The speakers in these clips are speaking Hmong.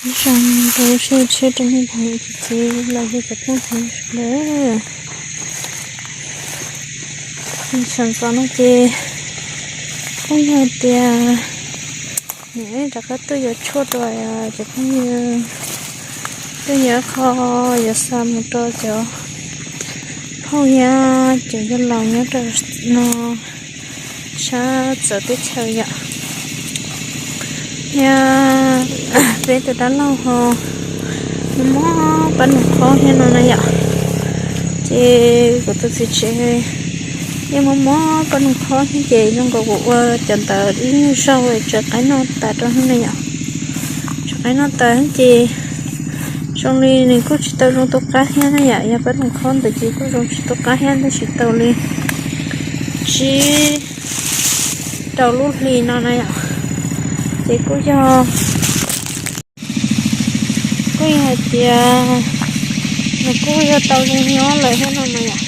Ib zaug rau sib ntshiab rau nej phooj ywg txiv los yog cov phooj ywg sawv daws. Sawv ntxov no ces phooj ywg tias nws rov qab tuaj yuav tshuaj rau cov phooj ywg, tuaj yuav qho yuav xa mus rau cov phauj thiab cov yawg laus nyob rau no sab txawv teb chaws yom. Thiab peb tus dab laug ho mob pab nus khob thiab no na yom. Ces kuv tus txiv tsev yeej mob mob pab nus khob thiab ces zoo nkaus kuv ua cov ntawd ib nyuag zaug tsaws qaib noj tas rau hnub no yom. Tsaws qaib noj tas ces zoo li nws kuj tsis tau zoo tu qab thiab na yom. Yog pab nus khob ntawd ces kuj zoo tsis tu qab thiab tab sis tau li tsib rau lub hli no na yom. Ces kuj yog, kuj yog hais tias nws kuj yog tau zoo nyob lawm thiab no mas yom.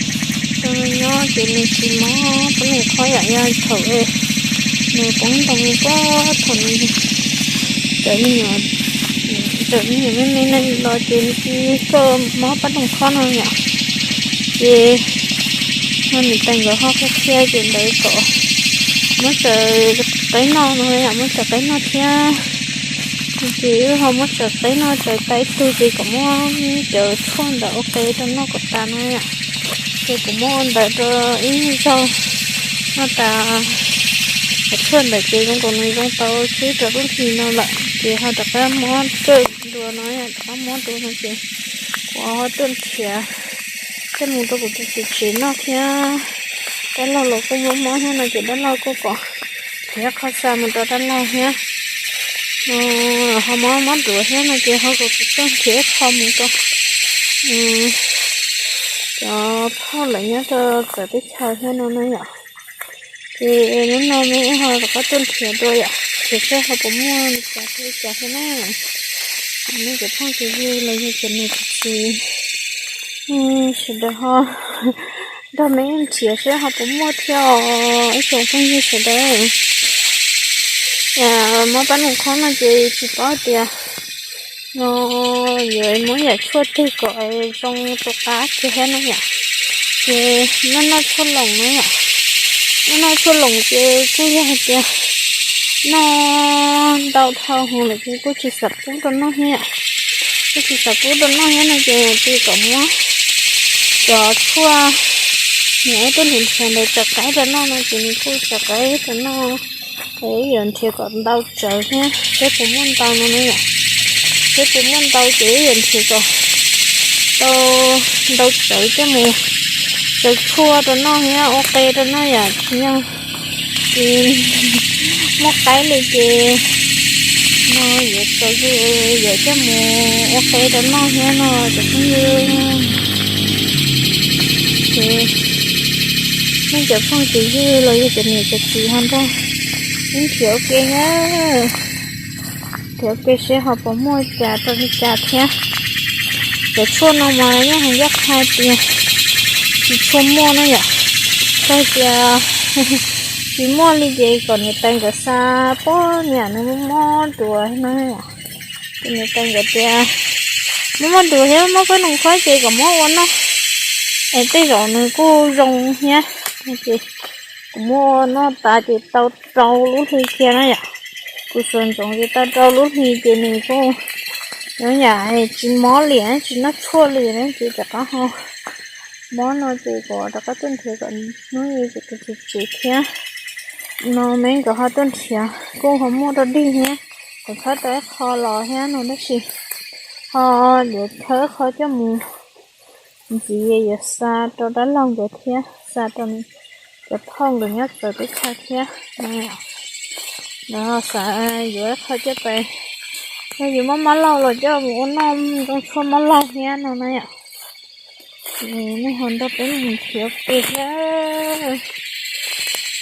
Tau zoo nyob ces nws tsis mob pab nus khob yom. Yog thaum nws poob ntoo pob thaum nws tseem me nyuam, tseem me nyuam me me los ces nws tsis tau mob pab nus khob no yom. Ces no niam tais nkawd ho qhia qhia ces ntawd kom muab tsaws qaib noj no yom, muab tsaws qaib noj thiab. Ces wb ho muab tsaws qaib noj tsaws tas ib tug ces kom muab cov tshuaj ntawd ua qe rau noj kom tas no yom. Ces kuv muab ua ntawd rau ib nyuag zaug noj tas cov tshuaj ntawd ces zoo nkaus nws zoo tau tsib rau lub hli no lawm ces ho rov qab mob dua no, rov qab mob dua no ces kuv ho tuaj nrhiav coj mus rau kuv tus txiv tsev noj thiab. Dab laug los kuj mob mob thiab no ces dab laug kuj kom nrhiav qho xa mus rau dab laug thiab. Ho mob mob duav thiab no ces ho kom kuv tuaj nrhiav qho mus rau cov phauj lawv nyob rau txawv teb chaws thiab no na yom. Ces hnub no me ho rov qab tuaj nrhiav dua yom, nrhiav seb ho puas muaj li cas li cas thiab na. Nej cov phooj cov ywg los yog cov niam cov txiv sawv daws ho nrog me nrhiav seb ho puas muaj thiab os ib tsoom phooj ywg sawv daws. Mob pab nus khob no ces tsis paub tias no yuav muab yam tshuaj twg kom zoo tu qab kiag thiab no yom. Ces noj noj tshuaj loos no yom, noj noj tshuaj loos ces kuj yog hais tias noj ntau dhau hwv lawm ces kuj tsis xav pub rau noj thiab yom. Kuj tsis xav pub rau noj thiab no ces tsis kom muab cov tshuaj niam wb tuaj nrhiav nrhiav ntawd tsaws qaib rau noj no ces nws kuj tsaws qaib rau noj. Ces wb yuav nrhiav kom ntau tsawv thiab seb puas muaj ntau no na yom. Seb puas muaj ntau ces wb yuav nrhiav kom tau ntau tsawv coj mus tsaws tshuaj rau noj thiab ua qe rau noj yom. Tsis yog tsis muaj qaib li ces no yuav tsaws, yuav coj mus ua qe rau noj thiab no cov phooj ywg. Ces nej cov phooj cov ywg los yog cov niam cov txiv ho nrog wb nrhiav ua ke na. Nrhiav ua ke seb ho puas muaj cas rau li cas thiab. Cov tshuaj no mas yeej hais ncaj qha tias tsis tshua muaj na yom. Txawm tias tsis muaj li ces kom niam tais nkawd xa pab niam nws mob mob duav no. Ces niam tais nkawd tias mob mob duav thiab mob pab nus khob ces kom muab ua noj es tej zaum nws kuj zoo thiab. Ces kuv muab ua noj tas ces tau rau lub hli kiag na yom. Kuv xuas ntsoov ces tau rau lub hli ces nws kuj yam tsis mob li, tsis noj tshuaj li na ces rov qab ho mob no ces kuv rov qab tuaj nrhiav kom hnub ib kuv tus txiv tsev thiab no me nkawd ho tuaj nrhiav kuj ho muaj rau dig thiab. Kuv khawb tau ib qho los thiab no tab sis ho yuav khawb ib qho coj mus ntxiv yuav xa rau dab laug nkawd thiab xa rau cov phauj nkawd nyob txawv teb chaws thiab. Lawv xav yuav ib qho coj pais, yog yus muab mab laug los coj mus ua noj zoo tshuaj mab laug thiab no na yom. Nej ho nrog peb mus nrhiav ua ke thiab.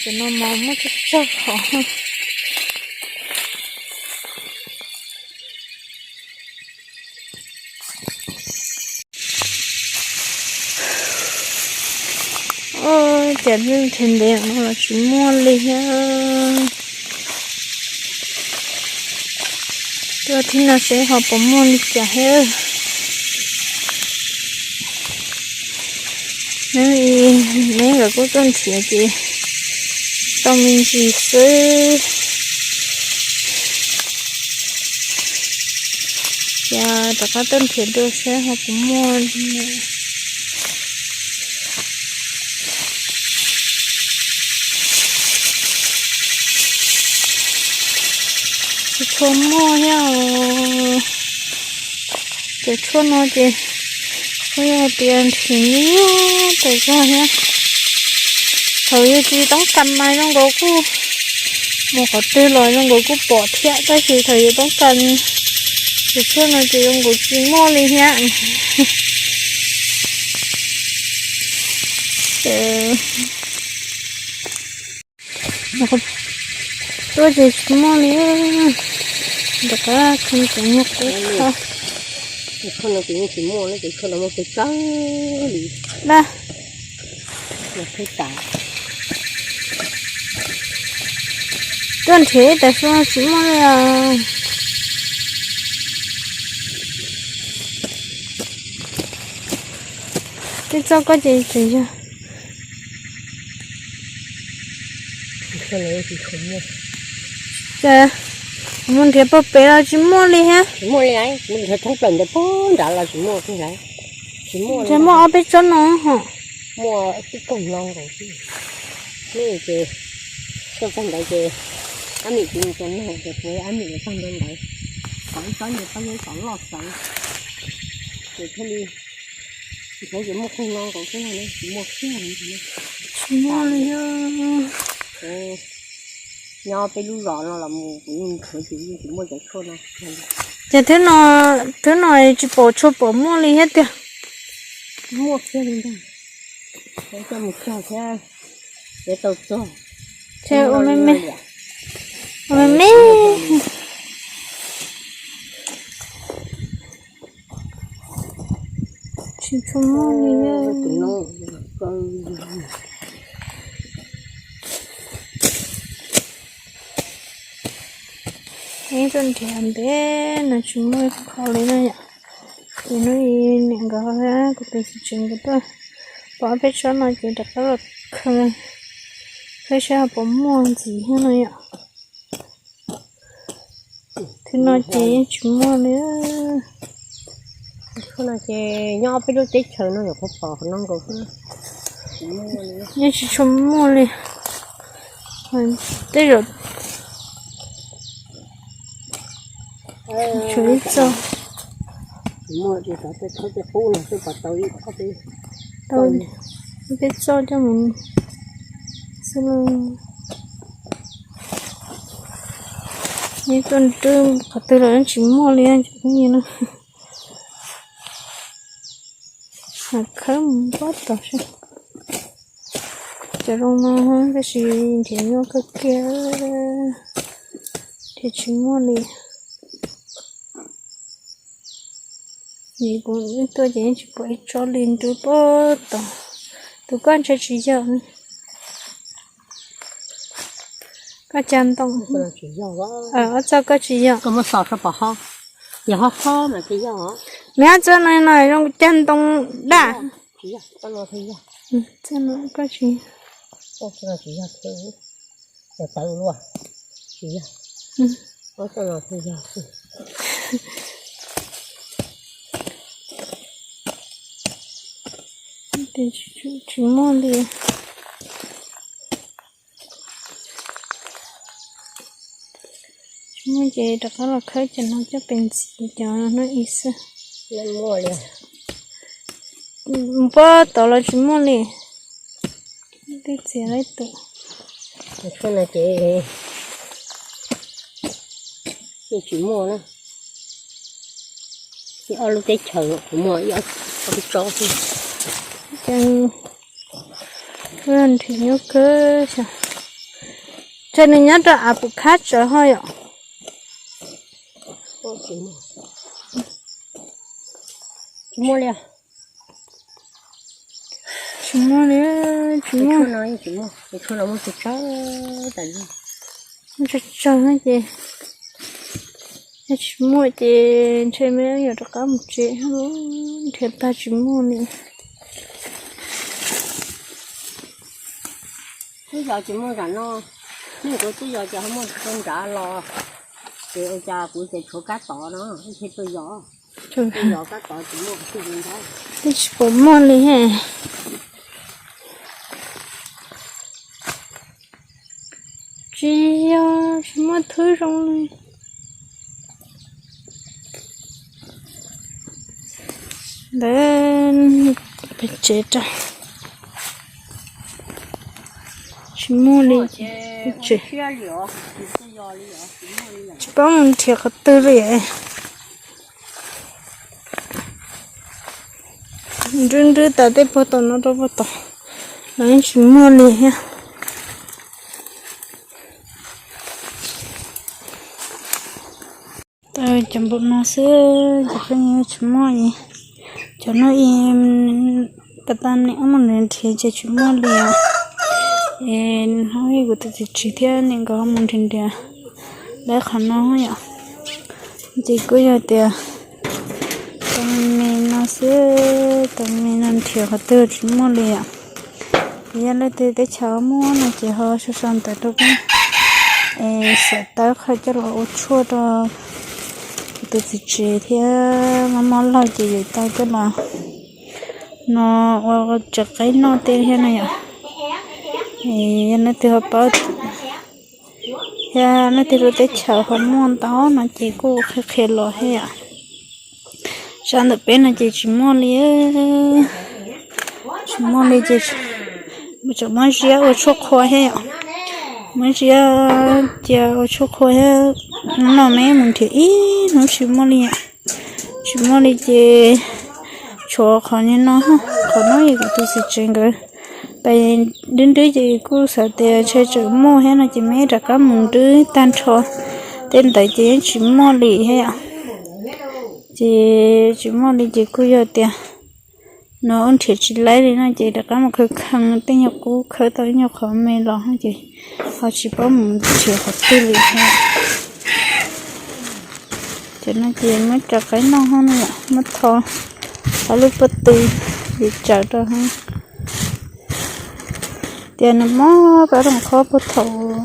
Cov no mas muaj tsawg tsawg qhov. Ua cas nws nrhiav ntev no los tsis muaj li thiab. Ua thib no seb ho puas muaj li cas thiab. Neb, neb nkawd kuj tuaj nrhiav ces tau me ntsis xwb. Ces rov qab tuaj nrhiav dua seb ho puas muaj. Tsis tshua muaj thiab os. Cov tshuaj no ces kuj yog hais tias nrhiav nyuaj nyuaj tas zog thiab. Thaum yus tsis toob kas mas zoo nkaus kuj mus qhov twg los zoo nkaus kuj pom thiab, tab sis thaum yus toob kas cov tshuaj no ces zoo nkaus tsis muaj li thiab. Tuaj ces tsis muaj li. Rov qab khwv cov nyuag qub kho. Kho no ces yeej tsis muaj li, ces kho no muaj pes tsawg li. Dab. Tuaj nrhiav ib tas su tsis muaj li os. Tej txoj koj ces tseem yog. Ces mus nrhiav puag pem los tsis muaj li thiab. Tsis muaj li, mus nrhiav thoob plaws ntawd puag nrad los tsis muaj li. Tsis muaj, nrhiav muaj ob peb tsob no hos. Muaj tib koog no nkaus xwb. Nej ces tuaj txog ntawd ces ab mim kuv mus tua noog ces kuv ab mim mus txog ntawd ntawd, tau ib tsob nyuag tsob nyuag tsob loj xwb. Ces thiaj li nrhiav ces muaj koog no nkaus xwb no, tsis muaj kiag li. Tsis muaj li. Nyob peb lub zos no los mus kuv yeej nrhiav ces yeej tsis muaj cov tshuaj no. Ces thwb no, thwb no tsis pom tshuaj pom muaj li thiab tiag. Muaj kiag li ntag. Coj mus cog thiab, yuav tau txog. Ces ua me me, ua me me. Tsis tshua muaj li. Ib tuaj nrhiav ntev no tsis muaj qhov li no yom. Ces hnub ib niam nkawd kuv tus txiv tsev nkawd tuaj pom ob peb tsob no ces rov qab los khawb, khawb saib ho puas muaj ntxiv thiab no yom. Thwb no ces yeej tsis muaj li. Thwb no ces nyob peb lub teb chaws no yuav qhuav pom qhov no nkaus xwb. Yeej tsis tshua muaj li. Tej zaum tshuav ib txoj. Tau peb txoj coj mus xwb. Neb tuaj nrhiav qhov twg los yeej tsis muaj li. Khawb mus pob tod seb. Cov zoo no tab sis nrhiav nyuaj kawg kiag, nrhiav tsis muaj li. Vim kuv tuaj ces yeej tsis pom ib tsob li nrhiav pob tod. Tus koj ntshe tsis yog. Koj cag ntoo. Ob txoj koj tsis yog. Nws ob txoj no no zoo cag ntoo daj. Txoj no koj tsis yog. Tsis muaj li. Tsis muaj ces rov qab los khawb cov no coj pes ntxiv cov no ib xwb. Mus pob tod los tsis muaj li. Tej txiav laib tus. Tsis muaj na. Ib ob lub teb chaws kuv muaj ib ob tsob xwb. Ces nrhiav nyuaj kawg xyov. Ces nws nyob rau av pum khab tsawv ho yom. Tsis muaj li. Tsis muaj li, tsis muaj. Tsawg tsawg ces Tsis muaj ces ntshe me yuav rov qab mus tsev, nrhiav tag tsis muaj li. Twb yog tsis muaj nram no, nej kuv twb yog ces ho muaj rau nrad los, ces ua cas kuv ces tshuav kab tod no, ib tsam tuaj yos, tuaj yos kab tod tsis muaj, twb tsis pom muaj li he. Tsis yog tsis muaj thwb zoo li. Ntawd pem tsev rau, tsis muaj li. Tsis paub mus nrhiav qhov twg li. Nrwb nrwb tas tej puag tom no rau puag tom, los yeej tsis muaj li thiab. Tau cov npaum no xwb ces pheej tsis muaj li. Cov no ib pas tas niam mus nrhiav nrhiav ces tsis muaj li. Es hnub ib kuv tus txiv tsev thiab niam nkawd ho mus nrhiav nrhiav lawv qhov no yom. Ces kuj yog tias tau me me no xwb, tau me me no nrhiav qhov twg tsis muaj li yom. Yog leej twg teb chaws muaj no ces ho sau sau ntawv rau peb es xav tawb qhov coj los ua tshuaj rau kuv tus txiv tsev thiab mob mob laug ces yuav tau coj los no ua tsev qaib noj tej thiab no yom. Yog leej twg ho paub thiab leej twg lub teb chaws ho muaj ntau no ces kuj qhia qhia los thiab yom. Sab ntawm peb no ces tsis muaj li, tsis muaj li ces tseem muab ziab ua tshuaj qhua thiab yom. Muab ziab cia ua tshuaj qhua thiab, no me mus nrhiav ib hnub tsis muaj li, tsis muaj li ces tshuav qhov no, qhov no yog kuv tus txiv tsev nkawd. Tais nrwb nrwb ces kuj xav tias ntshe tseem muaj thiab no ces me rov qab mus nrwb tag nrho tej ntawd ces yeej tsis muaj li thiab yom. Ces tsis muaj li ces kuj yog tias no ua nrhiav tsis laib li no ces rov qab mus khawb kheev tej nyuag qub khawb tau ib nyuag qhov me los ces ho tsis paub mus nrhiav qhov twg li thiab. Ces no ces muab tso qaib noj hab no, muab tho ob lub pob tw, ces tsaws rau hab. Tias nws mob pab rooj qhob puag thaum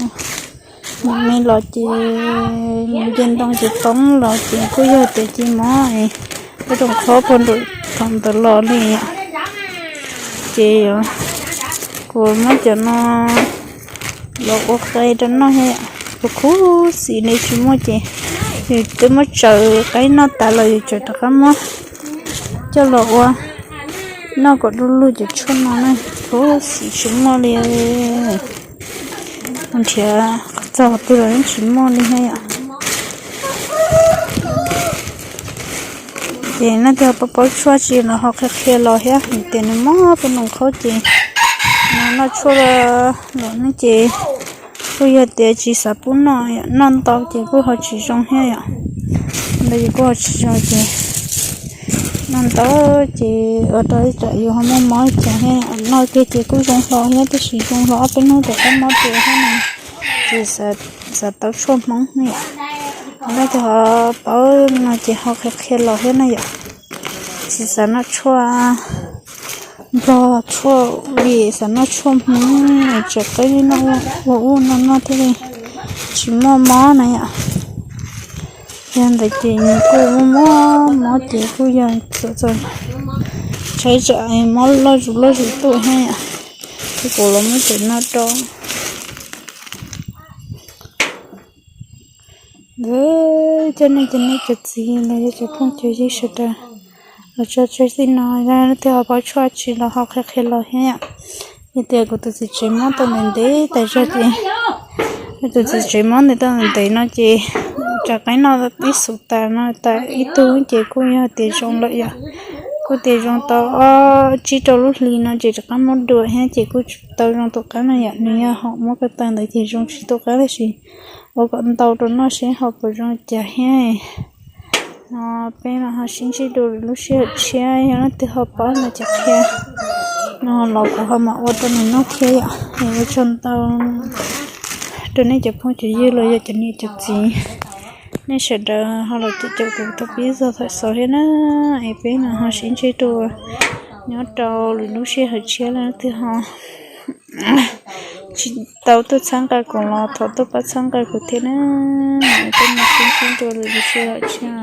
me los ces nce ntoo ces poob los ces kuj yog tias cia mob pab rooj qhob puag thaum ntawd los li. Ces kuv muab cov no los ua qe rau noj thiab, kuv khuv xim li tsis muaj ces yus twb muab tsaws qaib noj tas los yus tseem rov qab muab coj los ua noj kom du lug cov tshuaj no na, khuv xim tsis muaj li. Nrhiav txog twg los yeej tsis muaj li thiab yom. Ces nej twg ho paub paub tshuaj tsi los ho qhia qhia los thiab, vim tias nws mob pab rooj qhob ces noj tshuaj los ne ces kuj yog tias tsis xav pub noj, noj ntau ces kuj ho tsis zoo thiab yom. Ntau ces kuj ho tsis zoo ces noj ntau ces ua rau ib tsam yus ho muaj mob ib tsam thiab. Noj kiag ces kuj zoo hlo thiab, tab sis zoo hlo ob peb hnub rov qab mob dua thiab no. Ces xav tau tshuaj Hmoob ne yom. Nej twg ho paub no ces ho qhia qhia los thiab na yom. Tsis xav noj tshuaj Nplog tshuaj li, xav noj tshuaj Hmoob, tseem qab li noj ua ub no noj thiaj li tsis muaj mob na yom. Yog ntawd ces nws kuj muaj mob, mob ces kuj yog txawm txawm tshaib tsam mob loj zus loj zus tuaj thiab yom. Ces kuv los muab cov no rau ntawd, coj nej cov niam cov txiv los yog cov phooj cov ywg sawv daws los tso tseg xwb no, yog leej twg ho paub tshuaj tsi los ho qhia qhia los thiab yom. Yog tias kuv tus txiv tsev mob tau ntev ntev tas zog ces, kuv tus txiv tsev mob ntev tau ntev ntev no ces tso qaib noj ib xub tas no tas ib tug ces kuj yog tias zoo lawm yom. Kuj tias zoo tau ob tsib rau lub hli no ces rov qab mob dua thiab ces kuj tsis tau zoo tom qab no yom. Nws yog hom muab ko taw ntawd ces zoo tsis tom qab tab sis ua kom ntau rau noj seb ho puas zoo cas thiab. No peb mam ho sib ntsib dua lub sij hawm tshiab, yog leej twg ho paub no ces qhia no los kuv ho mam ua rau nws noj thiab yom. Es ua tsaug ntau rau nej cov phooj cov ywg los yog cov niam cov txiv Nej sawv daws ho los caum kuv tau pib txog thaum xaus thiab na, es peb mam ho sib ntsib dua nyob rau lwm lub sij hawm tshiab, leej twg ho tsis tau tuaj txhawb nqa kuv los thov tuaj pab txhawb nqa kuv thiab na, es peb mam sib ntsib dua lwm lub sij hawm tshiab.